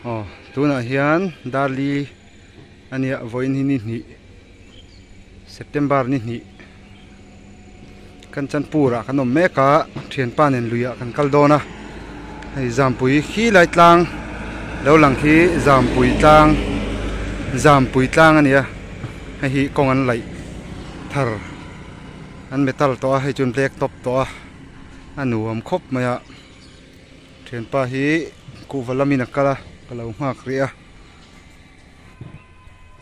Aw tunah hian Darli a nia vawiin hi ni hnih September ni hnih Kanchanpur ah kan awm mek a thianpa nen lui ah kan kal dawn a hei Zampui khi lai tlang lo lang khi Zampui tlang Zampui tlang a ni a hei hi kawng an laih thar an metal tawh a hei chu an black top tawh a a nuam khawp mai a. Thianpa hi kuhva lamin a kal a, ka lo nghak rih a.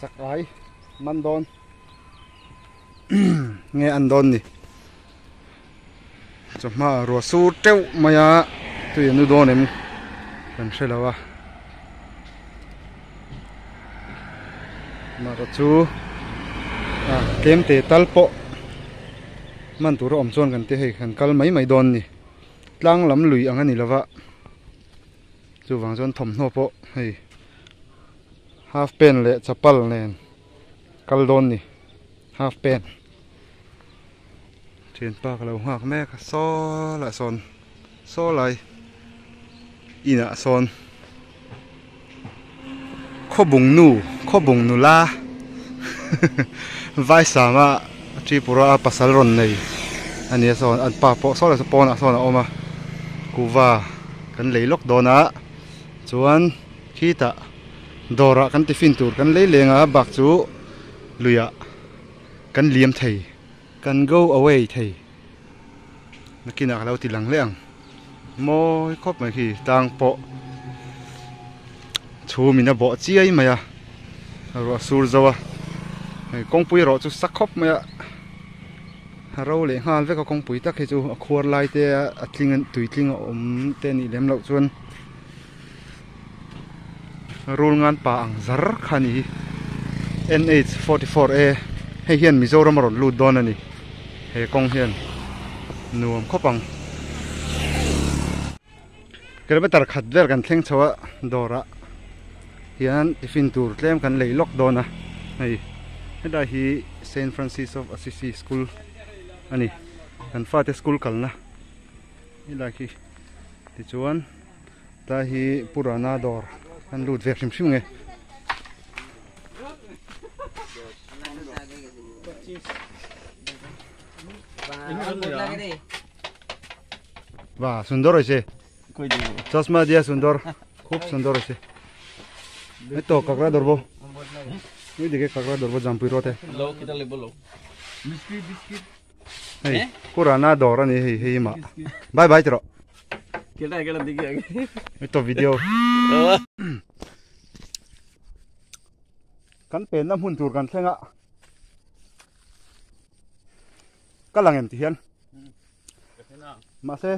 Chak ai man dawn nge an dawn ni. Chawhma ruah sur teuh mai a, tui a nu dawn em kan hre lo a. Mahra chu a tlem te tal pawh man tur a awm chuan kan ti hei kan kal mai mai dawn ni. Tlang lam lui ang a ni lova chuvang chuan thawmhnaw pawh hei half pant leh chapal nen kal dawn ni half pant thianpa ka lo nghak mek a saw lah sawn saw lai inah sawn khawbung nu khawbung nula vaisama Tripura a pasal rawn nei a nia sawn an pa pawh saw lah saw pawnah sawn a awm a kuhva kan lei lawk dawn a chuan khitah dawrah kan tiffin tur kan lei leng a bak chu luiah kan liam thei kan go away thei nakinah ka lo ti lang leh ang. Mawi khawp mai khi tlang pawh chhum in a bawh chiai mai a ruah sur zo a hei kawngpui erawh chu sa khawp mai a a ro leh nghal vek a kawngpui tak hi chu a khuar lai te a tling tui tling a awm te a nih lem loh chuan rul ngan pa ang zar kha a ni hi N H 44 A hei hian Mizoram a rawn lut dawn a ni he kawng hian nuam khawp ang kilometer khat vel kan thleng chho a dawr ah hian tiffin tur tlem kan lei lawk dawn a hei helai hi Saint Francis of Assisi school a ni kan fate school kalna helai khi tichuan. Tlai hi Purana dawr an lut ve hrim hrim nge. Ba sundor hoise chasma dia sundor khub sundor hoise এই তো কাকড়া ধরবো ওইদিকে কাকড়া ধরবো জাম্পুই রোতে hei purana dawr a ni hei hei mah bye bye tih rawh ito video kan penna hmun tur kan thleng a ka lang em ti hian mahse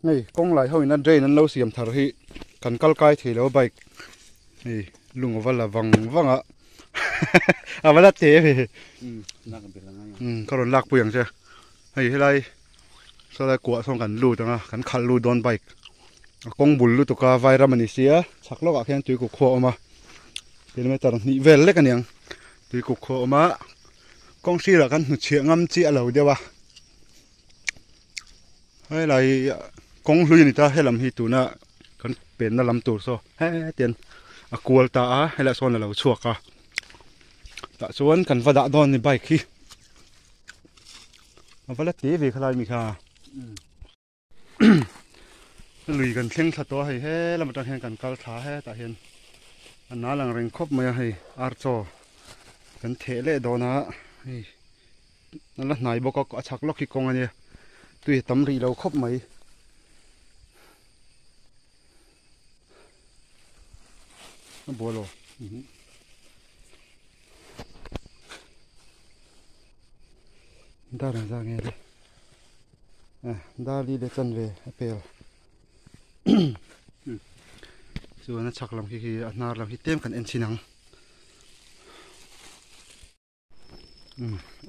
hei kawng lai ho in a drain an lo siam thar hi kan kal kai thei lo bike hei lung a va la vang vang a a va la te ve ka rawn lak pui ang che hei helai sawlai kuah sawn kan lut ang a kan khalh lut dawn bike a kawng bul lutuk a vairam a ni sia chhak lawkah khian tuikuk khua a awm a kilometer hnih vel lek a niang tuikuk khua a awm a kawng sirah kan hnuchhiah ngam chiah lo deuh a. Helai kawng hlui a ni ta helam hi tuna kan penna lam tur saw hetian a kual ta a helaiah sawn a lo chhuak a tah chuan kan va dah dawn a ni bike hi a va la te ve khalai mi kha lui kan thleng thla tawh a hei he lam atang hian kan kal thla hetah hian a nal ang reng khawp mai a hei archaw kan theh leh dawn a hei. A la hnai bawk a a chhak lawk hi kawng a nia tui a tam rih lo khawp mai a bual aw dar ang zah nge le dar li leh chanve a pel chuan a chhak lam khi khi a hnar lam hi tlem kan en chhin ang.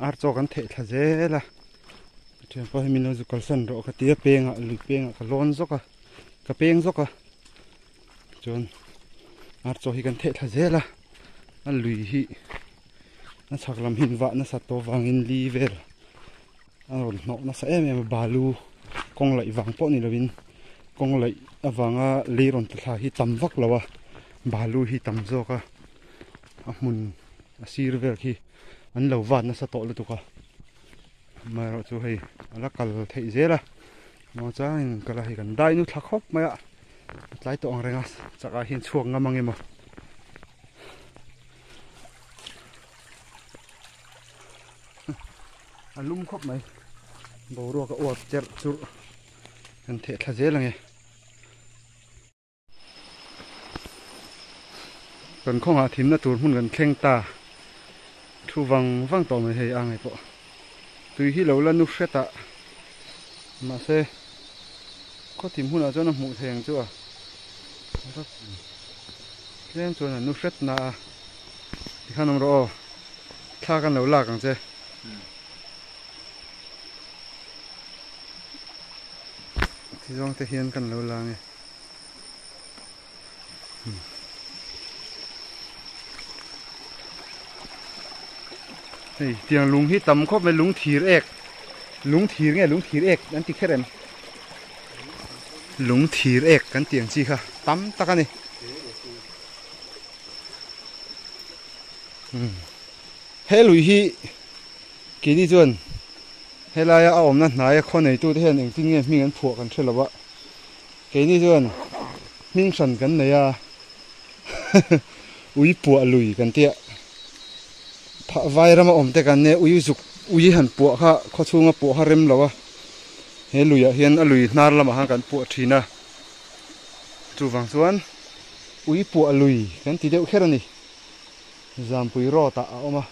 Ar chaw kan theih thla zel a thian pawh hi min lo zu kalsan rawh ka ti a pengah lui pengah ka lawn zawk a ka peng zawk a chuan ar chaw hi kan theih thla zel a a lui hi a chhak lam hi vah nasa tawh vangin li vel a rawn hnawh nasa em em a balu kawng laih vang pawh ni lovin. Kawng laih avanga lei rawn tla thla hi tam vak lo a, balu hi tam zawk a, a hmun a sir vel khi an lo vat nasa tawh lutuk a, amaherawh chu hei a la kal theih zel a, muangchangin kal a hei kan dai nu thla khawp mai a, a tlai tawh ang reng a chakah hian chhuak ngam ang emaw. A lum khawp mai boruak a uap cherh churh. Kan theh thla zel ange. Kan khawngah thimna tur hmun kan thleng ta. Thu vang vang tawh mai hei a ngai pawh. Tui hi lo la nu hret a. Mahse khaw thim hunah chuan a hmuh thei ang chu a. Tlem chuan a nu hret na a. Tikhan awm rawh aw. Thla kan lo lak ang che. Ti zawng te hian kan lo la nge. Hei tiang lung hi tam khawp mai lung thir ek lung thir nge lung thir ek an ti kher em lung thir ek kan tih ang chi kha tam tak a ni. He lui hi keini chuan helaia a awmna hnaia khaw neitute hian engtin nge hming an phuah kan hre lo a, keini chuan hming hran kan nei a, ui puah lui kan tia, phah vai rama awm te kan nia ui zuk ui han puah kha khaw chhunga puah kha rem lo a, he luiah hian a lui hnar lamah khan kan puah thin a, chuvang chuan ui puah lui kan ti deuh kher a ni. Zampui road ah a awm a,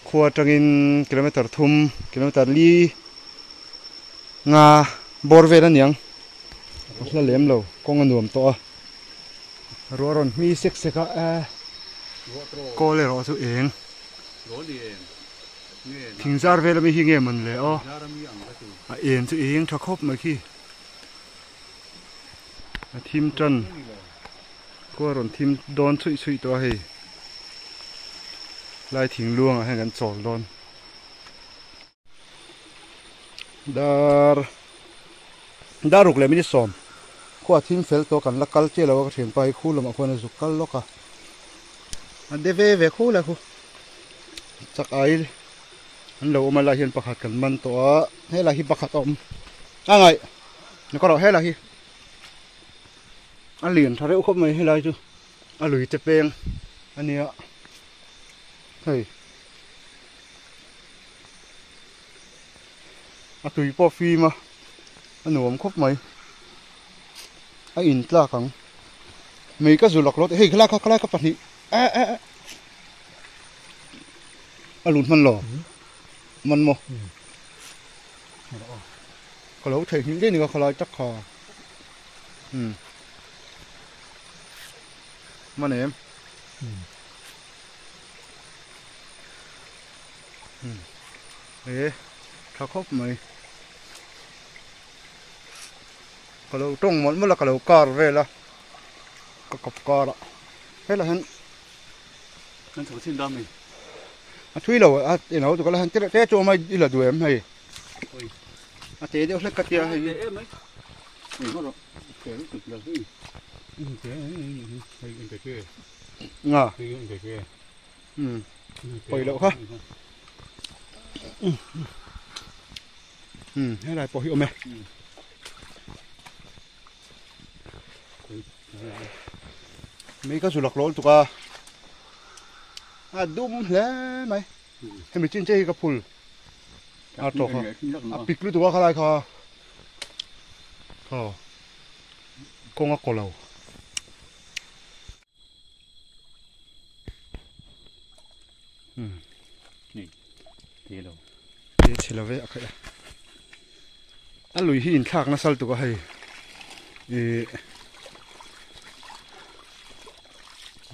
khua atangin kilometer thum kilometer li nga bawr vel a niang a hla lem lo kawng a nuam tawh a, ruah rawn hmi sek sek a e kawl erawh chu eng thingzar vel ami hi nge mawn le aw a eng chu eng tha khawp mai khi a thim tan. Khua rawn thim dawn chhuih chhuih tawh a hei lai thing luangah hian kan chawl dawn dar dar ruk leh minute sawm khua thim fel tawh kan la kal chiah lo a ka thianpa hi khu lamah khuan a zuk kal lawk a a de ve ve khu la khu chak ai an lo awm a lai hian pakhat kan man tawh a helai hi pakhat a awm a ngaih ni ka rawh helai hi. A lian tha reuh khawp mai helai chu a lui te peng a nia hei a tui pawh fim a a nuam khawp mai a in tlak ang mei ka zu lak lawt hei khalai kha khalai kha pahnih eh eh eh a lut hman lo man maw ka lo theihnghilh daih a ni ka khalai tak kha. Um man em um e tha khawp mai ka lo tawng mawlh mawlh a ka lo kar vel a ka kawp kar a helai hian kan chho chin dam ni a thui lo a eng lo tukah hian te te chu awm a i la duh em hei. A te deuh hlek ka tia hei. Te em mai. Eng rawh. Te lutuk lo hei. Te hei en te ke. Nga. Hei en te ke. Um. Poi loh kha. Um, helai pawh hi awm e. Mei ka zu lak lawk lutuk a. A dum hle mai. Hemi chin che hi ka phul. A tawk a a pik lutuk a khalai kha aw kawng a kaw lo um te lo te chhe lo ve a khaih a a lui hi inthlak nasa lutuk a hei ih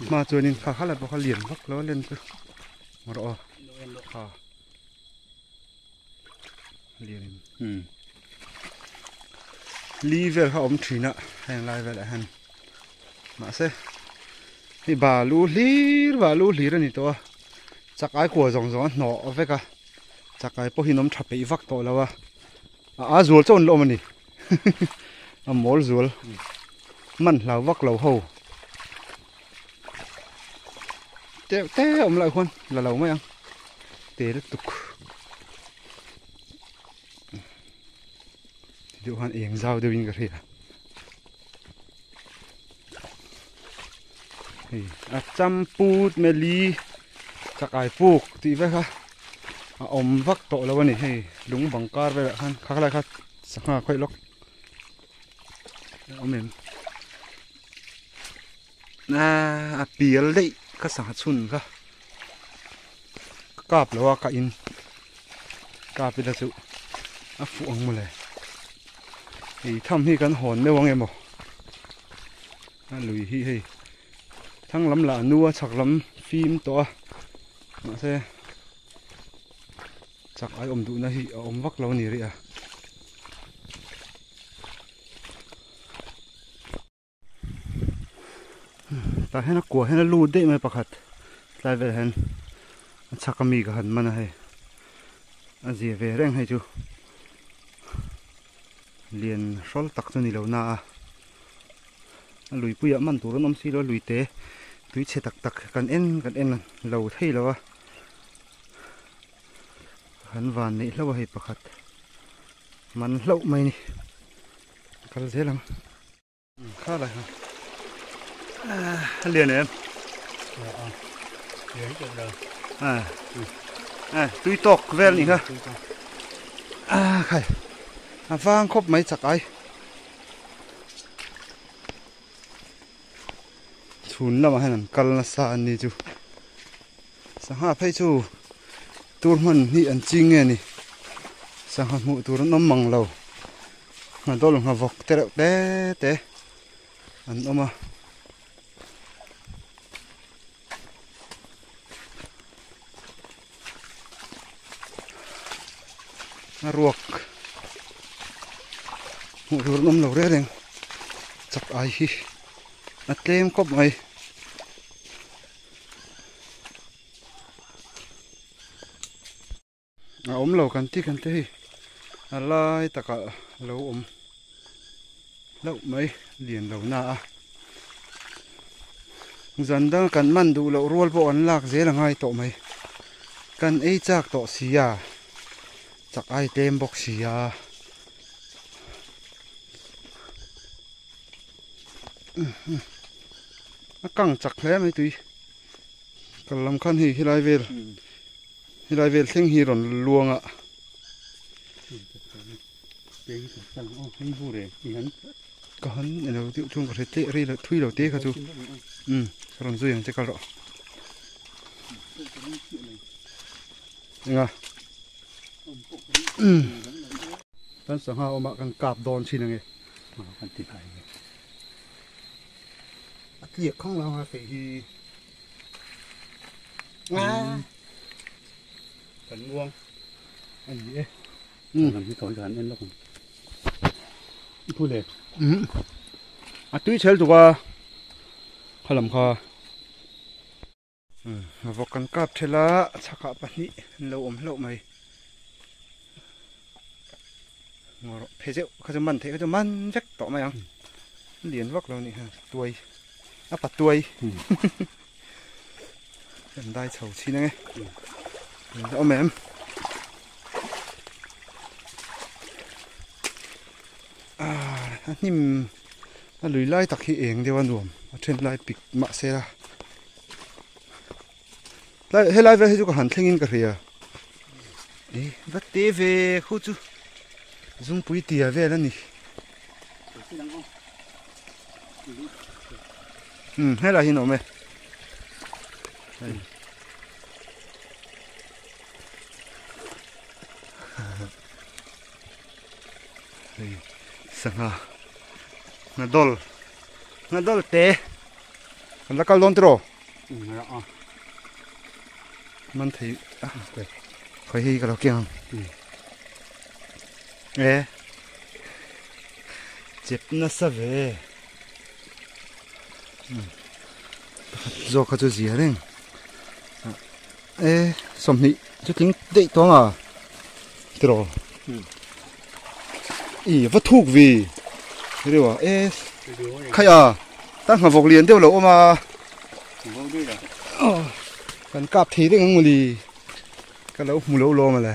hma chuanin kha khalai pawh kha lian vak lo a len chu rawh aw ha. Lianin hmm li vel kha awm thin a heng lai velah hian mahse hei balu hlir balu hlir a ni tawh a chakai kua zawng zawng a hnawh vek a chakai pawh hi an awm tha peih vak tawh lo a a zual chauh an la awm a ni. A mawl zual man hlau vak lo ho teuh te awm lai khuan la lo mai ang te lutuk ti deuh khan eng zau deuh in ka hria hei a champut meli chakai puk tih vek a a awm vak tawh lo a ni hei lung bang kar velah khan kha khalai kha sangha khawih lawk. Awm em a pial daih ka sangha chhun kha ka kap lo a ka in kap ila chu a fuh ang mawle ei tham hi kan hawn meuh ang emaw a lui hi hei thlang lam lah a nu a chhak lam fim tawh a mahse Chak ai awm duhna hi a awm vak lo a ni rih a. Tah hian a kua hian a lut daih mai pakhat tlai velah hian a chhak ami ka han man a hei a zia ve reng hei chu lian hrawl tak chu ni lo na a a luipuiah man tur an awm si lo a luite tui chhe tak tak kan en kan en lo thei lo a. Kan van neih hlauh a hei pakhat man hlauh mai ni kal zel ang kha lai kha a lian em a tui tawk vel ni kha a khai a vang khawp mai chak ai chhun lamah hian an kal nasa an ni chu sangha phei chu tur hman hi an ching nge ni sangha hmuh tur an awm mang lo nghadawl nghavawk te reuh te te an awm a. A ruak hmuh tur an awm lo reng reng chak ai hi a tlem khawp mai. A awm lo kan ti kan te hei a lai takah a lo awm hlauh mai lian lo na a zan dang kan man duh loh rual pawh an lak zel a ngai tawh mai kan ei chak tawh si a chak ai tlem bawk si a a kang chak hle mai tui kal lam khan hei helai vel. Helai vel thleng hi rawn luang a. Ka han elo deuh chuan ka hre tleh rei lo thui lo te kha chu um ka rawn zui ang che kal rawh. Enga um kan sangha awmah kan kap dawn thin ange. A tliak khang lang a fei hi. Kan muang a ni e. Lam hi kawi kan en lawk ang. I phu le. A tui chhel tuk a kha lam kha. Vawk kan kap thel a chhakah pahnih an lo awm hlauh mai. Ngaw phe zeuh kha chu man theih kha chu man vek tawh mai ang. Lian vak lo nih kha tuai a pa tuai kan dai chho chhin ange a awm em a hnim a lui lai tak hi eng deuh a nuam a then lai pik mahse a Tlai helai vel hi chu ka han thleng in ka hria. E va te ve khu chu zungpui tia vel a ni. Um helai hi an awm e. Hei. Hei sangha nghadol nghadol te kan la kal dawn tiraw. Man thei a khawi hei ka lo keng ang e chep nasa ve pakhat zawk kha chu zia reng e sawmhnih chu tling daih tawng a tiraw i va thuk vi. Riu a e khai a ta nghavawk lian deuh lo awm a kan kap thei reng ang mawli ka lo hmu lo lawm ale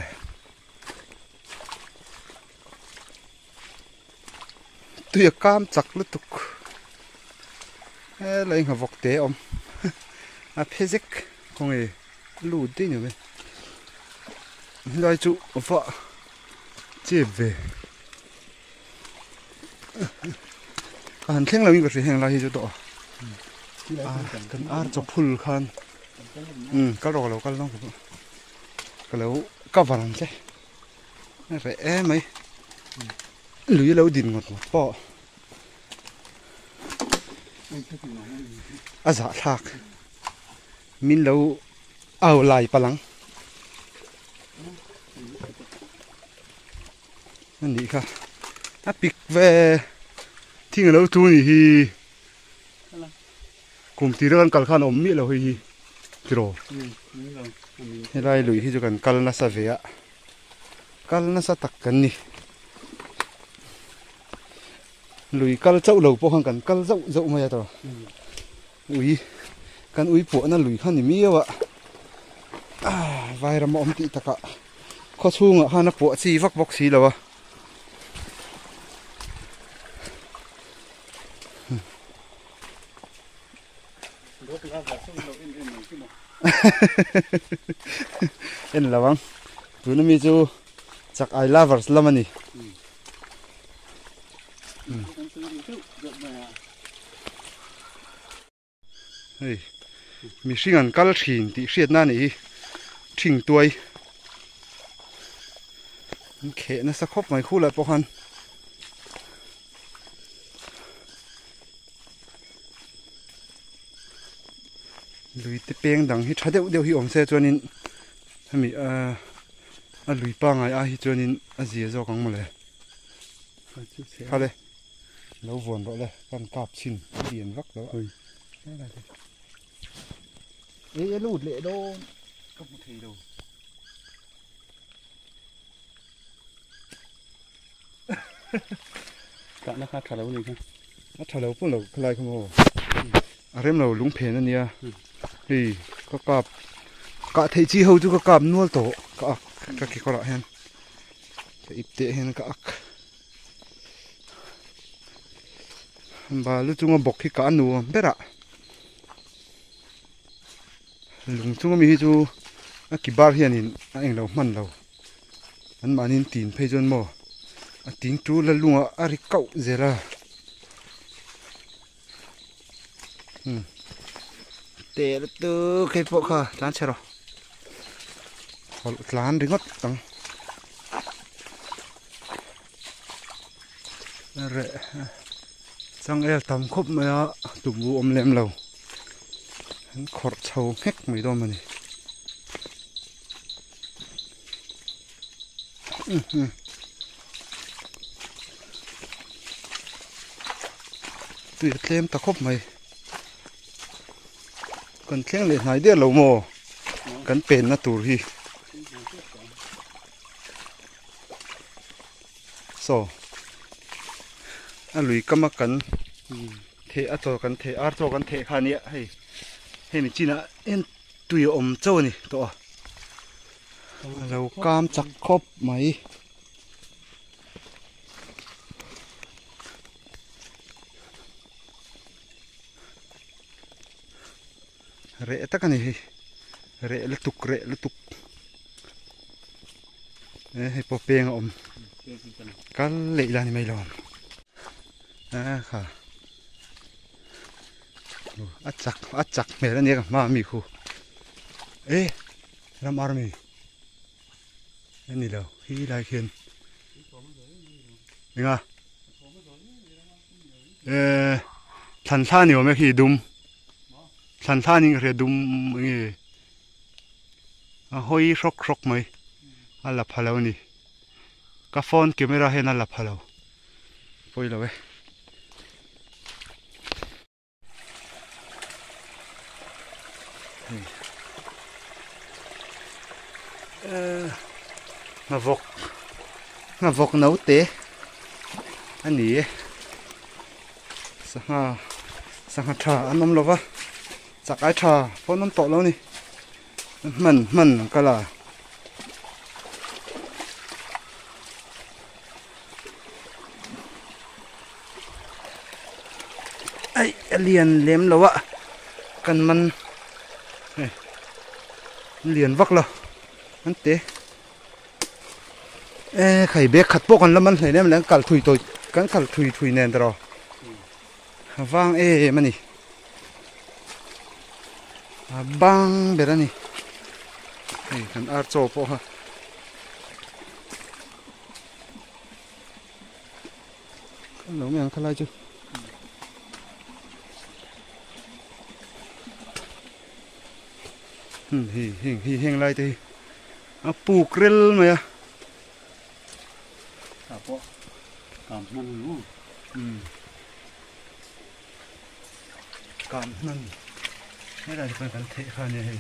tui a kam chak lutuk helai nghavawk te a awm a phe zek khawnge lut daih ni awm e helai chu va chep ve. Ka han thleng lo in ka hria heng lai hi chu tawh a kan ar chaw phul khan um kal rawh ka lo kal dawn ka lo cover ang che a reh em mai lui lo din ngawt ngawt pawh a zahthlak min lo au lai palh ang. A nih kha a pik ve thing alo tu ni hi kum tir a kan kal khan a awm miah lo hei hi tiraw helai lui hi chu kan kal nasa ve a kal nasa tak kan ni lui kal chauh lo pawh khan kan kal zauh zauh mai a tawh ui kan ui puahna lui kha ni miau a vairam a awm tih takah. Khaw chhungah khan a puah chi vak bawk si lo a. En lo ang. Tuna mi chu chak ai lovers lam a ni. Hei mihring an kal thin tih hriatna a nih hi thing tuai an kheh nasa khawp mai khu lah pawh khan lui te peng dang hi tha deuh deuh hi awm se chuanin hemi ah a lui pangai ai hi chuanin a zia zawk ang mawle khale. Lo vuan rawh le kan kap chhin a lian vak lo a e a lut leh dawn ka hmu thei lo Kahna kha tha lo ni kha a tha lo pawh lo khalai kha maw a rem lo lung phen a nia hei ka kap kah theih chi ho chu ka kap nual tawh ka ak ka kekawrah hian ka ip teh hian ka ak. Balu chunga bawk hi ka nuam ber a lung chunga mi hi chu a ki bar hianin a englo hman lo an mahni tin phei chuan maw a ting tul a lungah a ri kauh zel a teh lutuk hei pawh kha tlan chhe rawh hawlh tlan ringawt ang. Reh changel tam khawp mai a tumbu awm lem lo an khawrh chho nghek mai dawn a ni tui a tlem ta khawp mai kan thleng leh hnai der lo maw kan penna tur hi. Saw a lui kam a kan theh a chaw kan theh ar chaw kan theh kha ania hei hemi chinah hian tui a awm chauh a ni tawh a a lo kam chak khawp mai. Reh tak a ni hei reh lutuk reh lutuk. E hei pawh peng a awm kal leh ila ni mai lo ang a kha a chak a chak hmel a nia ka hma ami khu e ram army a ni lo hi lai khian enga e thlan thla ni awm e khi dum thlan thla ni ka hria dum enge. A hawi hrawk hrawk mai a la pha lo a ni ka phone camera hian a la pha lo pawi lo e. Nghavawk nghavawk naute a ni e. Sangha sangha tha an awm lova chakai tha pawh an awm tawh lo a ni hman hman an kal a. Aih a lian lem lo a kan man hei lian vak lo an te e khai bag khat pawh kan la man hlei nem le an kal thui tawih kan kal thui thui nen tawh a vang em a ni a bang ber a ni hei kan ar chaw pawh kha. Lo nge ang khalai chu. Hmm hi heng hi heng lai te hi a puk rel mai a. Ta pawh kam hnan nu. Hmm. Kam hnan. Helai te kan theih kha nia hei.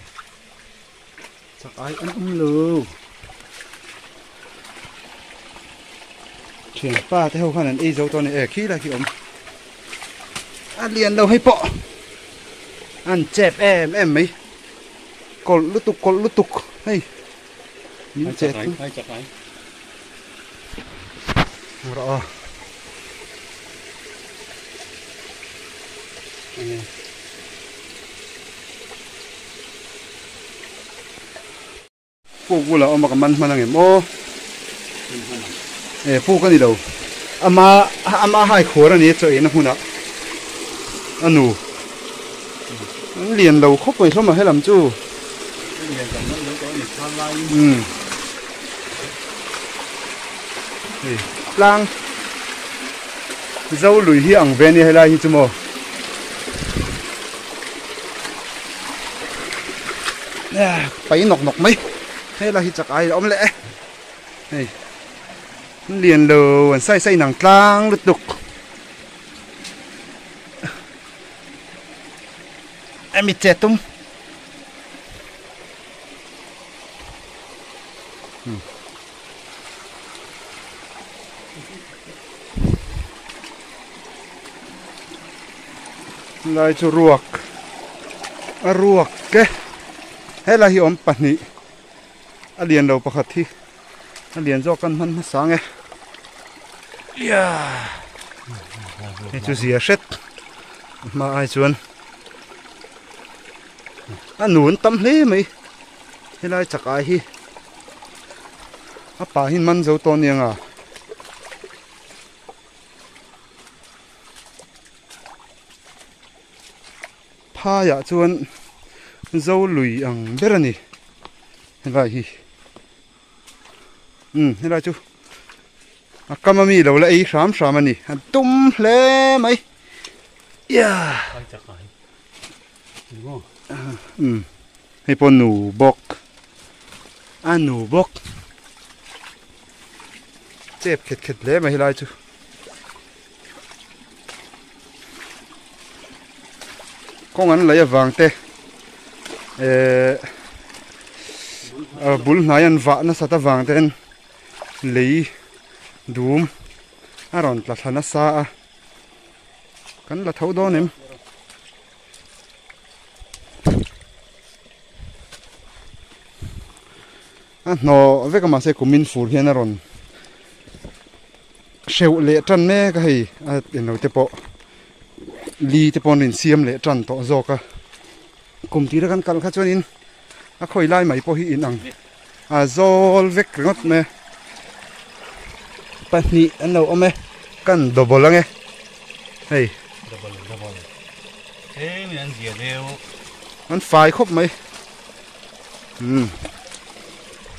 Chak ai an awm lo. Thian pa te ho khan an ei zo tawh a ni e khi lai khi awm. A lian lo hei pawh an chep em em mai. Kawlh lutuk kawlh lutuk hei min chet chu. Rawh aw. Puk bulah awm a ka man hman angem aw. E puk a ni lo. Ama ama hai khuar a ni chaw eina hmunah a nu. An lian lo khawp mai hlawm a helam chu. Umm. Hei tlang zo lui hi ang ve a nia helai hi chu maw. Pai nawk nawk mai helai hi chak ai a awm leh e hei an lian lo an sai sai inang tlang lutuk emi che tum. Lai chu ruak a ruak te helai hi awm pahnih a lian lo pakhat hi a lian zawk kan hman hmasa ang e hei chu zia hret hma ai chuan a nun tam hle mai helai chak ai hi a pah hi man zo tawh aniang a. Phaiah chuan zo lui ang ber a ni helai hi umm helai chu a kam ami lo la ei hram hram a ni a dum hle mai umm hei pawh nu bawk a nu bawk chep khet khet hle mai helai chu. Kawng an laih avang te ehh bul hnai an vah nasat avang ten lei dum a rawn tla thla nasa a kan la tho dawn em. A hnawh vek a mahse kumin fur hian a rawn hreuh leh tan mek a hei a eng lo te pawh li te pawh an rawn siam leh tan tawh zawk a kum tira kan kal kha chuanin a khawi lai mai pawh hi inang a zawl vek ringawt mai a pahnih an lo awm e kan double ang e hei an fai khawp mai. Umm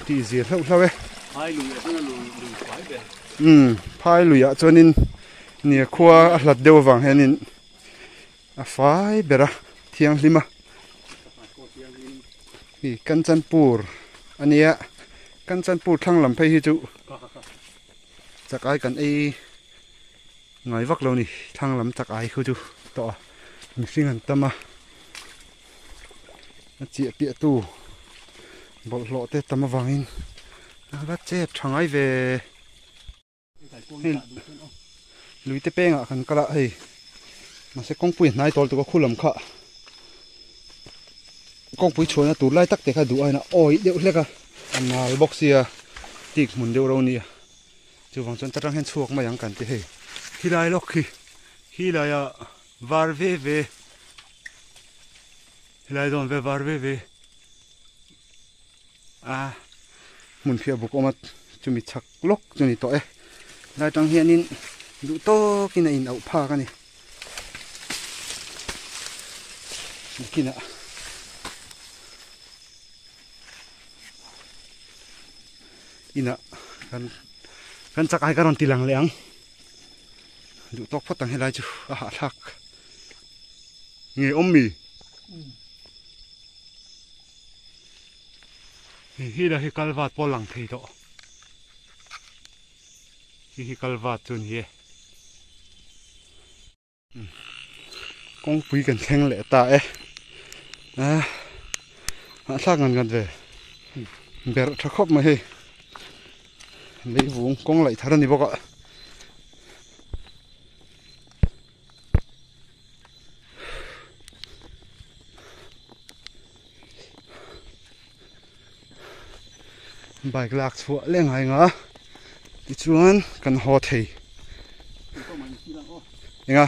tih zir hlauh hlauh e. Phai lui ah chuan a lui lui fai ber. Umm phai lui ah chuanin nia khua a hlat deuh avang hianin a fai ber a thianghlim a. Hei Kanchanpur a nia Kanchanpur thlang lam phei hi chu chak ai kan ei ngai vak lo a ni thlang lam chak ai khu chu tawh a mihring an tam a. A chiah piah tu bawlhhlawh te tam avangin a va chep tha ngai ve hei lui te pengah kan kal a hei Mahse kawngpui hnai tawl tuk a khu lam kha kawngpui chhuahna tur lai tak te kha duh aina awi deuh hlek a a nal bawk sia tik hmun deuh ro nia chuvang chuan ta tang hian chhuak mai ang kan ti hei khilai lawk khi khilaia var ve ve helai zawn ve var ve ve a hmun phiah buk awm a chumi chhak lawk chu ni tawh e helai tang hianin duh tawkin a in auh phak a ni nakinah inah kan kan chak ai ka rawn ti lang leh ang duh tawk phawt ang helai chu a hahthlak nge awm mi Hei hi lah hi kalvat pawh a lang thei tawh hi hi kalvat chu a ni e kawngpui kan thleng leh ta e a hahthlak ngan ngan ve berh tha khawp mai hei leivung kawng laih thar a ni bawk a. Bike lak chhuah leh ngai nga tichuan kan haw thei enga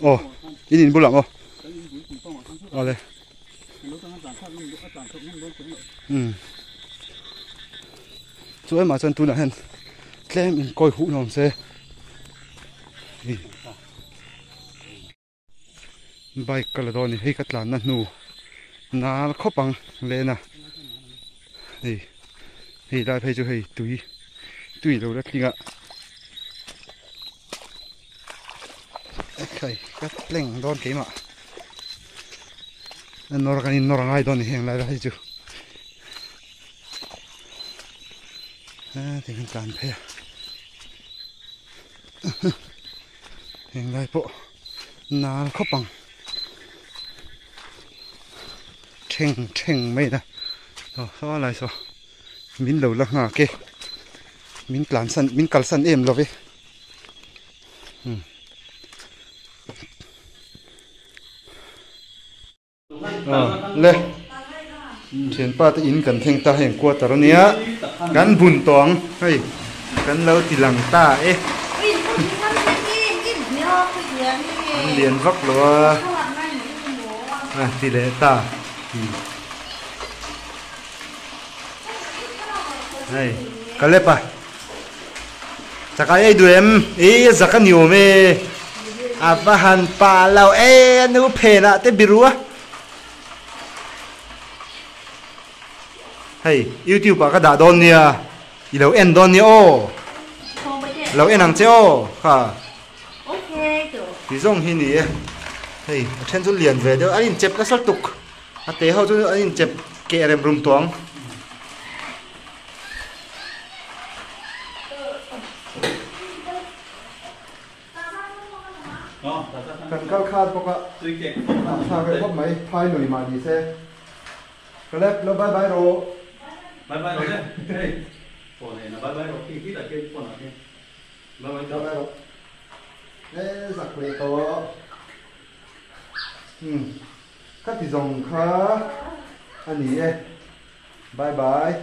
aw in in bulah maw awle umm chu emah chuan tunah hian tlem in kawi huh hlawm se Bike ka la dawn a ni hei ka tlanna hnu nal khawp ang lehna hei hei lai phei chu hei tui tui lo la tling a ekhai ka tleng dawn keimah a nawr kan in nawr a ngai dawn a ni heng lai lai hi chu a ti kan tlan phei a. Heng lai pawh nal khawp ang theng theng mai na aw saw lai saw min lo la nghak e min tlan san min kal san em lo ve Le thianpa te in kan thleng ta heng quarter ania kan bun tawh ang hei kan lo ti lang ta e an lian vak lo a a ti leh ta hei ka lep a. Chakai ei duh em? Ih zak a ni awm e. A va han pah lo e a nu phenah te biru a. Hei youtube ah ka dah dawn nia i lo en dawn nia aw. Lo en ang che aw kha. Ti zawng hi ni e. Hei a then chu lian ve deuh an inchep nasa lutuk. A te ho chu an inchep keh rem rum tawh ang. Kan kal khat bawk a, a thlak reuh khawp mai, phai lui mah ni se. Caleb, lo bye bye rawh. Bye bye rawh le, hei phone en a bye bye rawh khi khi tak hian phone ah hian bye bye rawh. Bye bye rawh. E zak leh tawh. Umm ka ti zawng kha a ni e. Bye bye.